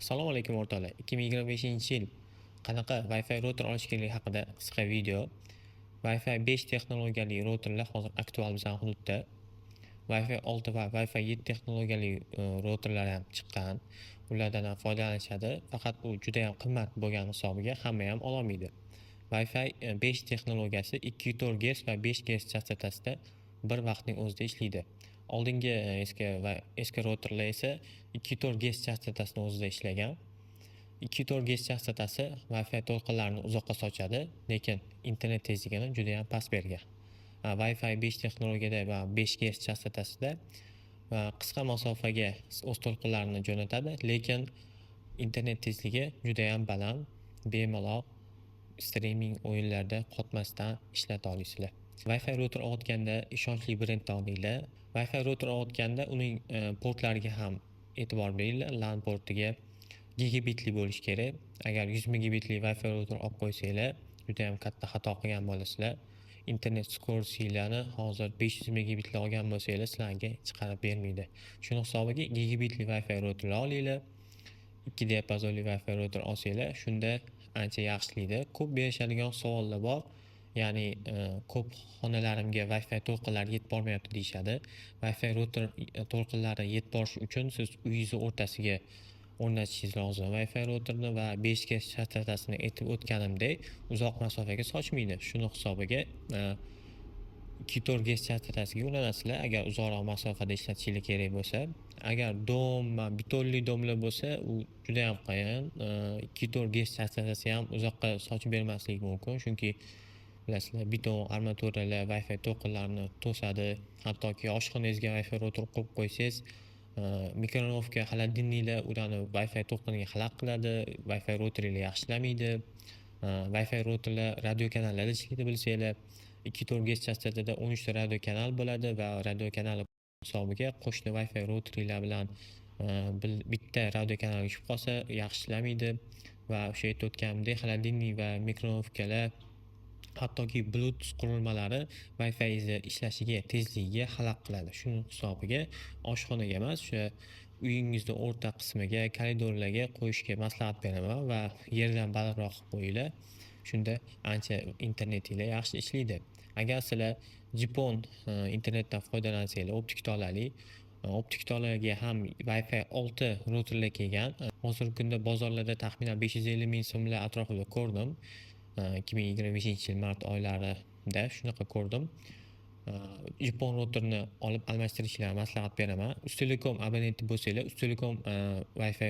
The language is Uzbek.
Assalomu alaykum, o'rtoqlar. 2025-yil qanaqa Wi-Fi router olish kerakligi haqida qisqa video. Wi-Fi 5 texnologiyali routerlar hozir aktual bizani hududda. Wi-Fi 6 va Wi-Fi 7 texnologiyali routerlar ham chiqqan. Ulardan ham foydalanishadi. Faqat u juda ham qimmat bo'lgani hisobiga hamma ham ololmaydi. Wi-Fi 5 texnologiyasi 2,4 Gz va 5 Gz chastotasida bir vaqtning o'zida ishlaydi. Oldingi eski va eski routerlar esa 2,4 Gz chastotasini o'zida ishlagan. 2,4 Gz chastotasi Wi-Fi to'lqinlarini uzoqqa sochadi, lekin internet tezligini juda ham past bergan. Wi-Fi 5 texnologiyada va 5 Gz chastotasida va qisqa masofaga o'z to'lqinlarini jo'natadi, lekin internet tezligi juda ham baland, bemalol streaming, o'yinlarda qotmasdan ishlata olasizlar. Wi-Fi router olayotganda ishonchli brenddan olinglar. Wi-Fi router olayotganda uning portlariga ham e'tibor beringlar. LAN portiga gigabitli bo'lishi kerak. Agar 100 megabitli Wi-Fi router olib qo'ysanglar, juda ham katta xato qilgan bo'lasizlar. Internet скорость inglarni hozir 500 megabitli olgan bo'lsanglar, sizlarga chiqarib bermaydi. Shuni hisobiga gigabitli Wi-Fi routerlar olinglar. 2 diapazonli Wi-Fi router olsanglar, shunda ancha yaxshi ishlaydi. Ko'p berishadigan savollar bor. Ya'ni ko'p xonalarimga Wi-Fi to'lqinlari yetib bormayapti deyishadi. Wi-Fi router to'lqinlari yetib borishi uchun siz uyingizni o'rtasiga o'rnatishingiz lozim Wi-Fi routerni va 5 Gz chastotasini aytib o'tganimdek, uzoq masofaga sochmaydi. Shuni hisobiga 2,4 Gz chastotasiga ulanasizlar, agar uzoqroq masofada ishlatishinglar kerak bo'lsa. Agar дом, betonli дом lar bo'lsa, u judayam qiyin. 2,4 Gz chastotasi ham uzoqqa sochib bermasligi mumkin, chunki bilasizlar, beton armaturalar Wi-Fi to'lqinlarini to'sadi. Hattoki oshxonangizga Wi-Fi router qo'yib qo'ysangiz, микроволновка, холодильник lar ularni Wi-Fi to'lqiniga xalaqit qiladi, Wi-Fi routeringlar yaxshi ishlamaydi. Wi-Fi routerlar radio kanallarda ishlaydi, bilsanglar. 2,4 Gz chastotada 13 ta radio kanal bo'ladi va radio kanal hisobiga qo'shni Wi-Fi routeringlar bilan bitta radio kanalga tushib qolsa, yaxshi ishlamaydi va o'sha aytib o'tganimdek, холодильник va микроволновка lar, hattoki Bluetooth qurilmalari Wi-Fi'ingizni ishlashiga, tezligiga xalaqit qiladi. Shuni hisobiga oshxonaga emas, o'sha uyingizni o'rta qismiga, koridorlarga qo'yishga maslahat beraman va yerdan balandroq qilib qo'yinglar. Shunda ancha internetinglar yaxshi ishlaydi. Agar sizlar GPON internetdan foydalansanglar, optik tolali, optik tolaga ham Wi-Fi 6 routerlar kelgan. Hozirgi kunda bozorlarda taxminan 550 ming so'mlar atrofida ko'rdim. 2025-yil mart oylarida shunaqa ko'rdim. GPON routerni olib almashtirishinglarni maslahat beraman. Uztelecom abonenti bo'lsanglar, Uztelecom Wi-Fi